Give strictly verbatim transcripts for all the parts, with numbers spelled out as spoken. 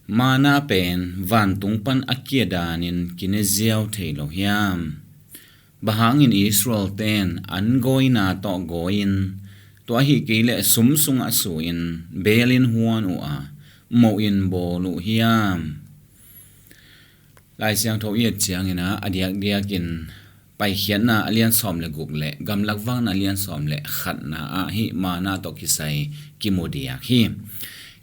Mana pen vantung pan a kia danin kine ziau thei lo hiam? Bang hangin Israel ten an gawina tawh gawi-in, tua ahih kei leh sum sungah su-in, beelin huan uh a, mohin bawl uh hiam? Lai Siangtho i et ciangin ah, a diakdiakin Paikhiatna a lian sawm le guk le Gamlak Vakna a lian sawm le khatna ah hih mana tawh kisai kimu diak hi.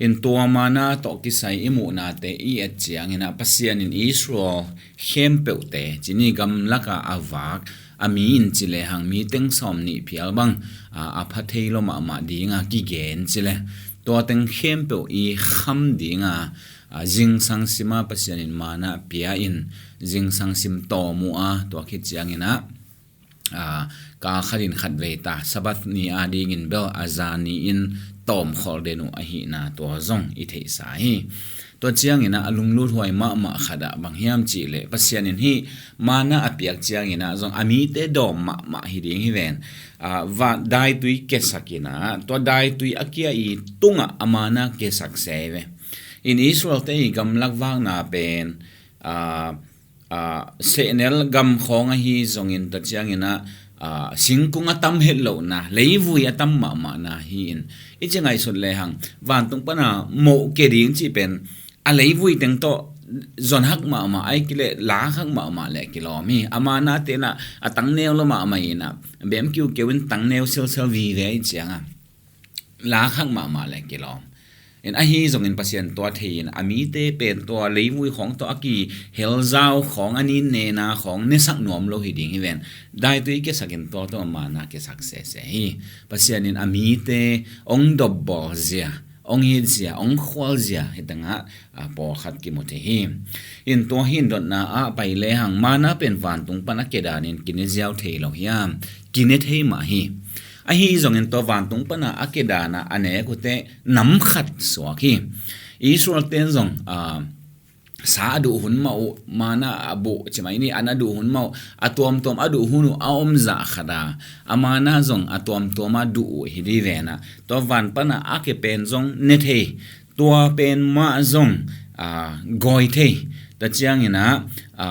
In tua mana tawh kisai i muhnate i et ciangin ah, Pasian in Israel khempeuhte, cih ni gamlaka a vak a mi in ci lehang mi teng sawm nih phial bang, a, a pha thei lo mahmah dinga kigen ci le, tua teng khempeuh i kham dinga, a, zingsang sima Pasian in mana pia in, zingsang sim tawm uh a, tua khit ciangin ah, a, kal khatin khat vei ta, Sabbath ni a dingin bel a zan ni-in tawmkholh den uh ahihna tua zong i theihsa hi. Tua ciangin ah a lunglut huai mahmah khat ah bang hiam cih leh, Pasian in hih mana a piak ciangin ah zong a mite dawm mahmah hi ding hi ven. A, va daitui kiasakin ah, tua daitui a kia i tungah a mana kiasak se ve. In Israel te i gamlak vakna pen, a, a, sehnel gam khawng ahi zongin, tua ciangin ah, a, singkung a tam het lohna, leivui a tam mahmahna hi in. I ci ngaihsut lehang, vantung pana moh ke ding cih pen, a leivui teng tawh zon hak mahmah, ahih kei leh lak hak mahmah le kilawm hi. A mana ten ah a tangneu lo mahmah in ah, bem kiukeu in tangneu silsel vive i ciang a, lak hak mahmah le kilawm. In ahi zongin Pasian tua thei in a mite pen tua leivui khawng tawh a kihel zau khawng, a nin nena khawng nesak nuam lo hi ding hi ven. Daitui kiasakin tua tawh mana kiasak sese hi. Pasian in a mite ong dopbawl zia, ong it zia, ong khual zia hi tangah, a, pawlkhat kimu thei hi. In tua hi in dotna ah pai lehang, mana pen vantung pan a kia danin kine ziau thei lo hiam? Kine thei mah hi. Ahi zongin tua vantung pana a kia dana a nek uh teh nam khat suak hi. Israel ten zong, a, sa a duh hun mah uh, mana a buh, ci mai ni, an a duh hun mah uh, a tuamtuam a duh hun uh a om zah khat a, a mana zong a tuamtuam a duh uh hi di ven ah, tua van pana a kia pen zong ne thei, tua pen mah zong, a, gawi thei, tua ciangin ah, a,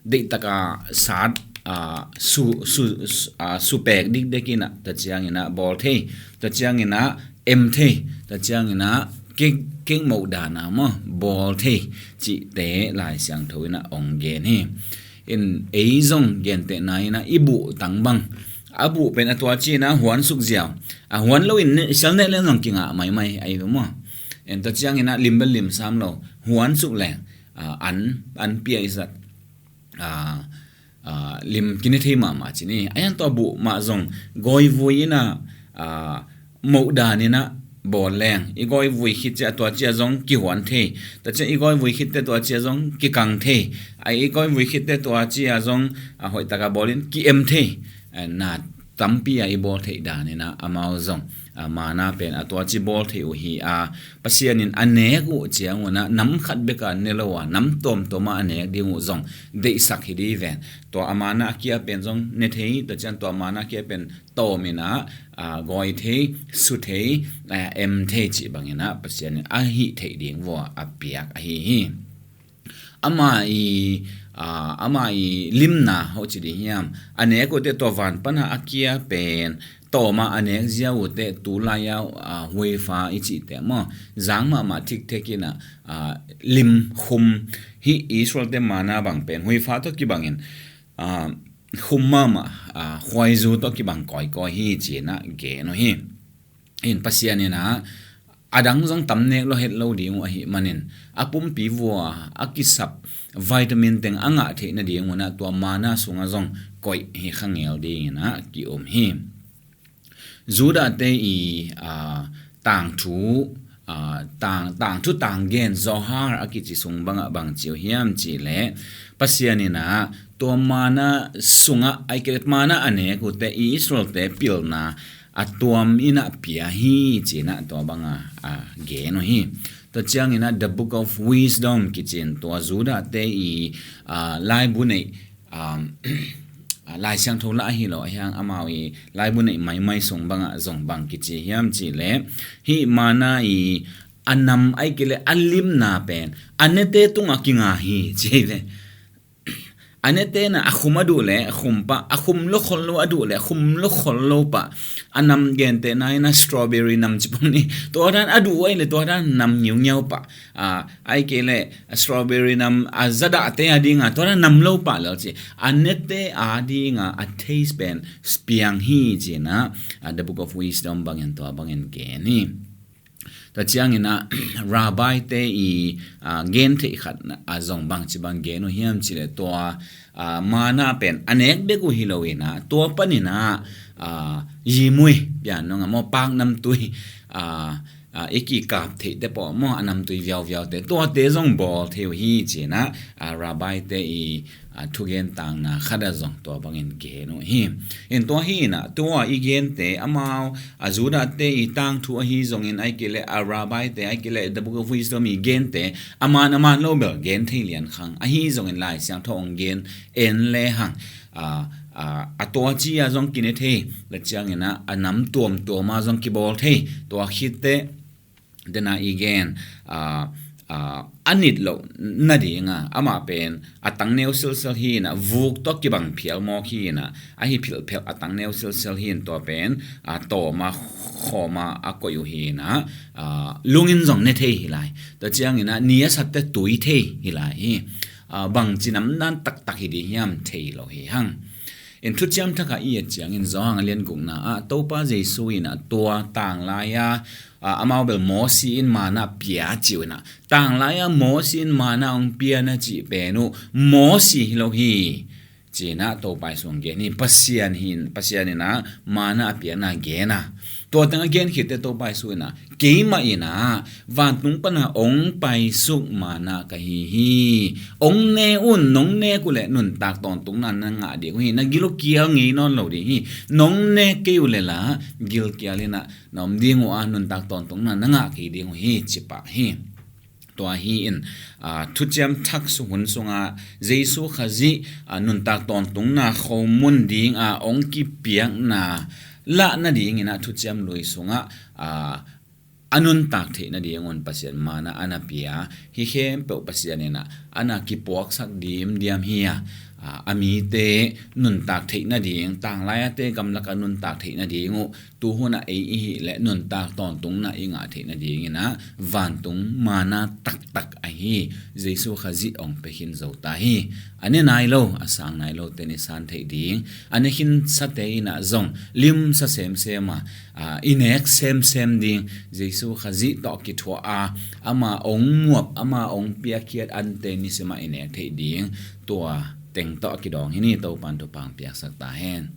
deihtaka sat, a, su, su, su, a, su pek dikdekin ah, tua ciangin ah bawl thei, tua ciangin ah em thei, tua ciangin ah kek, kek moh dana maw, bawl thei cihte Lai Siangtho in ah ong gen hi. In ei zong gentehna in ah i buh tang bang, a buh pen a tua ci-in ah huan suk ziau, a huan lo in ne, sel nek leng zong kingah maimai ahi ve maw. In tua ciangin ah lim bel lim sam lo, huan suk leng, a, an, an pia i zat, a, a, lim kine thei mahmah ci ni. A hiang tua buh mah zong gawivui in ah, a, moh dan in ah bawl leng, i gawivui khit ciang tua ciang zong kihuan thei, tua ciang i gawivui khit teh tua ciang zong kikang thei, a, i gawivui khit teh tua ciang zong, a, hoihtaka bawlin ki-em thei, a, na tampi a i bawl theih dan in ah amau zong, a, mana pen a tua ci bawl thei uh hi a, Pasian in a nek uh ciangun ah nam khat beka ne lo a, nam tuamtuam a a nek ding uh zong deihsak hi di ven. Tua a mana a kia pen zong ne thei, tua ciang tua mana a kia pen tawm in ah, a, gawi thei, su thei, a, em thei cih bangin ah Pasian in a hih theih ding vua a piak ahi hi. Ama i, a, ama i limna ho ci ding hiam? A nek uh teh tua van pana a kia pen tawm a a nek ziau uh teh tu lai-a, a, huifa i cih teh maw, zang mahmah thikthek in ah, a, lim khum hi. Israel te mana bang pen huifa tawh kibangin, a, khum mahmah, a, khuaizu tawh kibang kawikawi hi ci-in ah gen uh hi. In Pasian in ah a dang zong tam nek lo het lo ding uh ahih manin, a pumpi vua a kisap vitamin teng a ngah theih nadingun ah tua mana sungah zong koih hi kha ngel dingin ah ki-um hi. Judah te i, a, tangthu, a, tang, tangthu tanggen Zohar a kici sung bangah bang ci uh hiam cih leh, Pasian in ah tua mana sungah, ahih kei leh mana a nek uh teh i Israel te pilna a tuam in ah pia hi ci-in ah tua banga, a, gen uh hi. Tua ciangin ah The Book of Wisdom kici-in tua Judah te i, a, laibu neih, um, a, Lai Siangtho lah ahi lo, a hiang amau i laibu neih maimai sung bangah zong bang kici hiam cih leh, hih mana i, a nam ahih kei leh a limna pen a nete tungah kinga hi ci hi ve. A nete na a khum a duh leh a khum pah, a khum lo khol lo a duh leh a khum lo khol lo pah. A nam gentehna in a strawberry nam ci pong ni, tua dan a duh ahih leh tua dan nam ngiungiau pah. A, ahih kei leh a strawberry nam a za dahte a dinga tua dan nam lo pah lel ci. A nete a dinga a taste pen piang hi ci-in ah, a, The Book of Wisdom bangin tua bangin gen hi. Tua ciangin ah, rabbi te i, a, gen theih khat a zong bangci bang gen uh hiam cih leh tua, a, manna pen a nek bek uh hi lo in ah, tua panin ah, a, yimui pian nong a maw, pak namtui, a, a, i kikap theihte pawh maw, a namtui viauviaute, tuate zong bawl thei uh hi ci-in ah, a, rabbi te i, a, thugen takna khat a zong tua bangin gen uh hi. In tua hi in ah, tua i gente amau, a, Judah te i tangthu ahi zongin ahih kei leh a rabbi te ahih kei leh The Book of Wisdom i gente a man a man lo bel gen thei lian khang ahi zongin Lai Siangtho hong gen en le hang, a, a, a tua ci a zong kine thei, tua ciangin ah a nam tuamtuam a zong kibawl thei. Tua khit teh dena i gen, a, a, a nit loh nadinga amah pen a tangneu silsel hi in ah, vuk tawh kibang phial mawk hi in ah, ahi philphel a tangneu silsel hi in, tua pen, a, tawm a khawm a a koih uh hi in ah, a, lungin zong ne thei hi lai. Tua ciangin ah ni a sat teh tui thei hi lai hi. A, bangci namdan taktak hi ding hiam thei lo hi hang. In Thuciam Thak ah i et ciangin Johan a lian gukna ah Topa Jesu in ah tua tanglai a, a, amau bel Mosi in manna pia ci uh in ah, tanglai a Mosi in manna hong pia na cih pen uh Mosi hi lo hi ci-in ah Topa Jesu hong gen hi. Pasian hi in, Pasian in ah manna a piakna gen a, tua teng a gen khit teh Topa Jesu in ah, keimah in ah vantung pan a hong paisuk manna ka hi hi. Hong ne un, nong nek uh leh nuntak tawntungna na ngah ding uh hi. Na gil uh kial ngei nawn lo ding hi. Nong nek kei uh leh lah gilkial in ah na om ding uh a, nuntak tawntungna na ngah kei ding uh hi ci pah hi. Tua hi in, a, Thuciam Thak sung hun sungah Jesu Khazih, a, nuntak tawntungna khomun ding a hong kipiakna lah nadingin ah Thuciam Lui sungah, a, a nuntak theih nadingun Pasian manna a na pia hi. Khempeuh Pasian in ah a na kipuaksak dimdiam hi a, a, a mite nuntak theih nading, tanglai ate gamlak a nuntak theih nading uh, tu hun ah ei i hih leh nuntak tawntungna i ngah theih nadingin ah vantung manna taktak ahi Jesu Khazih hong pia khin zo ta hi. A ne nai lo, a sang nai lote in i san theih ding, a ne khinsate in ah zong limsa semsem a, a, i nek semsem ding, Jesu Khazih tawh kithuah a, ama hong muap, ama hong piakkhiat ante nisim ah i nek theih ding, tua teng tawh kidawng hi ni. Topan thupha hong piaksak ta hen.